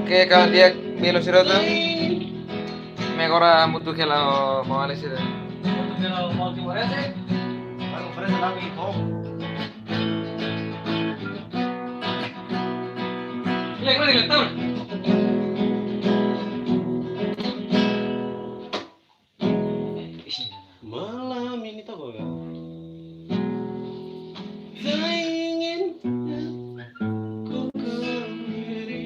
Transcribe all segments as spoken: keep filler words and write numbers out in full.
Oke, kawan di'ak, belun sira hotu. Imi agora hamutuk hela ho maun-alin sira. Hamutuk hela ho maun timoroan sira. Baru oferese lagi, ho. Iya, kemana, Glenn? Tahu? Malam ini tak boleh. Tak ingin ku kembali.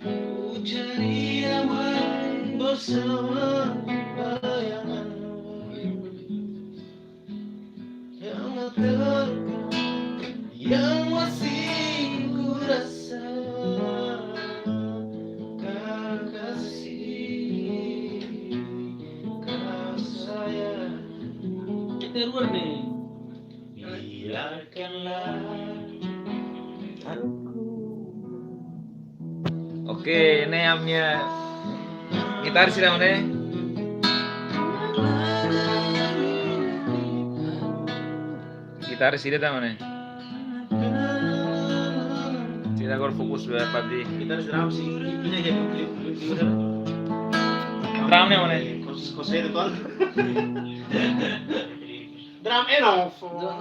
Ku cari aman bersama bayanganmu. Yang ter-, yang masih ku rasa, kekasih, kasih sayang. Kita luar nih. Biarkanlah aku. Oke, ne'e ami-nia gitar sira, maun. Gitar sira ida, maun. Sira agora fokus ba parte. Gitar sira, maun, sih. Ini aja, dulu, dulu, dulu. Drum ne'e, maun. Kos, kos itu, tuan. Drum eno.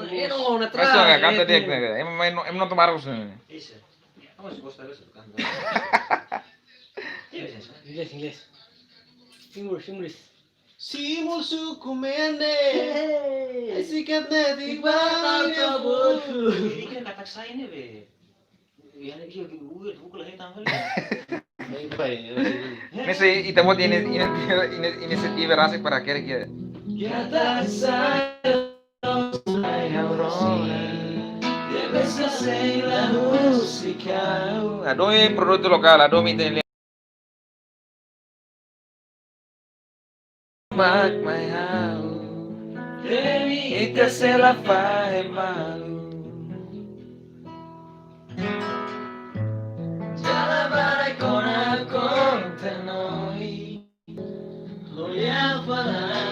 Eno, na. Mas, oke, kanta di'ak, ne'e. Ema, ema, ema nonton barus ne'e. Isso. Inglés, inglés. English, English. Simu suku mende. Hey. Sikat netik bang. Ini kan katak saya ini, be. Ya, iya, iya, buku lah, hitam kali. Baik, baik, ya, sih. Ne'e se ita-boot ini, ini, ini, inisiativa rasik para kere kia. Katak saya. Hadomi produtu lokál, hadomi ita-nia mak mai ha'u. Ita sei la fahe malu. Dala barak ona konta no i. Olha para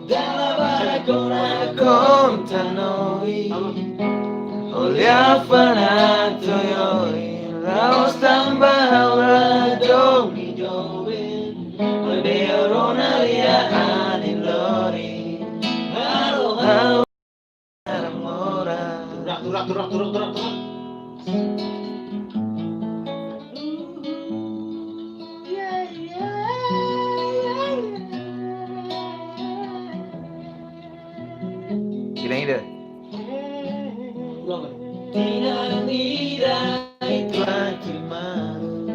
Dala barak ona konta no i. Olha fanato yo i. La'ós tanba ha'u la domi doben. Maibé rona lia anin lori. Halo ha'u. Turak, turak, turak, turak, turak, turak. Sira ida. Tinan ida ita kimaru.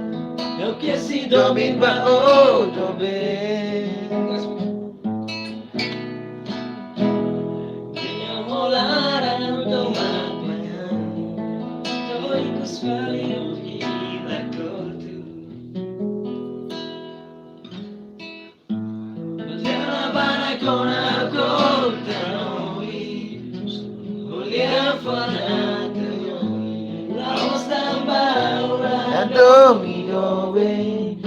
Yo ke si domin ba o doben. Domi doben.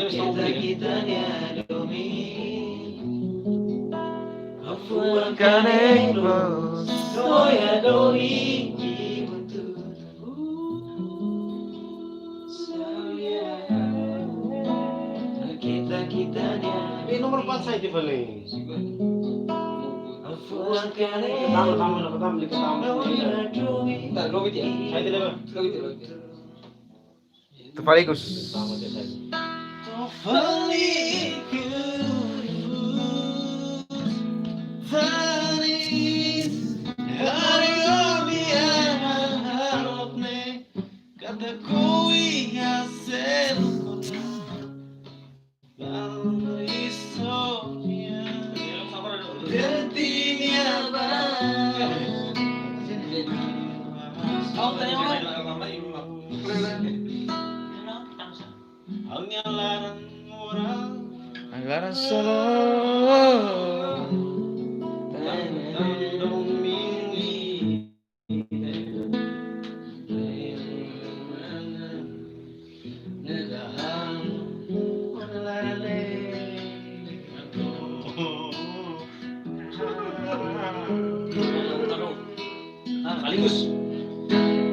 Kita, kita nia domi. Afuan kanek bos. Soya domi. Ini nomor empat saya di balik. Tambah, tambah, tambah, tambah, tambah. Bentar, lobby dia. Saya tidak, Bang. Lobby dia, lobby dia. Tufalikus. Tufalikus. Tanis, hari lobby, harok ne. Kada kui Agora solo.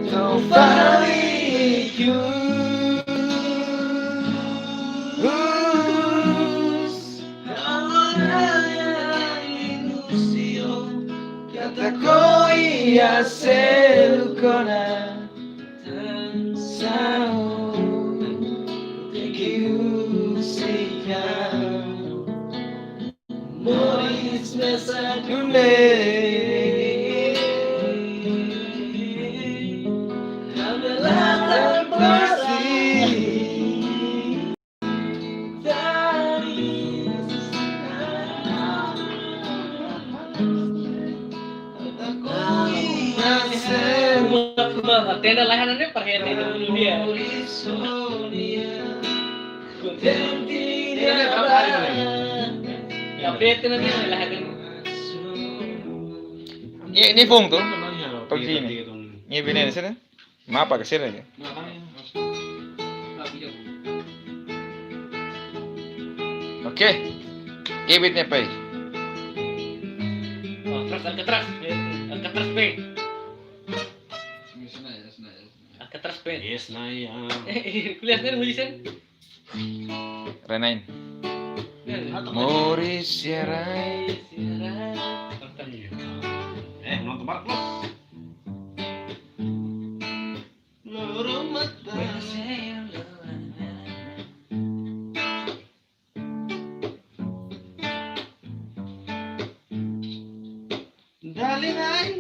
Kau fali ikus. Katak ó iha seluk ona. Tansá ó tenke husik ha'u. Moris mesak nune'e. Ha'u la tau pasti. Tenda lahan ne'e para hete itu dulu dia. Tapi tenda ne'e lahan ne'e. Ne'e, ne'e foun tu. Pagi ini. Ne'e bene sini. Mapa ke sini ya? Oke. Kebit ne pai. Oh, terus Alcatraz. Alcatraz pe. Alcatraz pe. Yes, nah, ya. Kuliah sendiri musician. Renain. Moris Sierra. Eh, nonton Marcos. Loro mata. Darling, I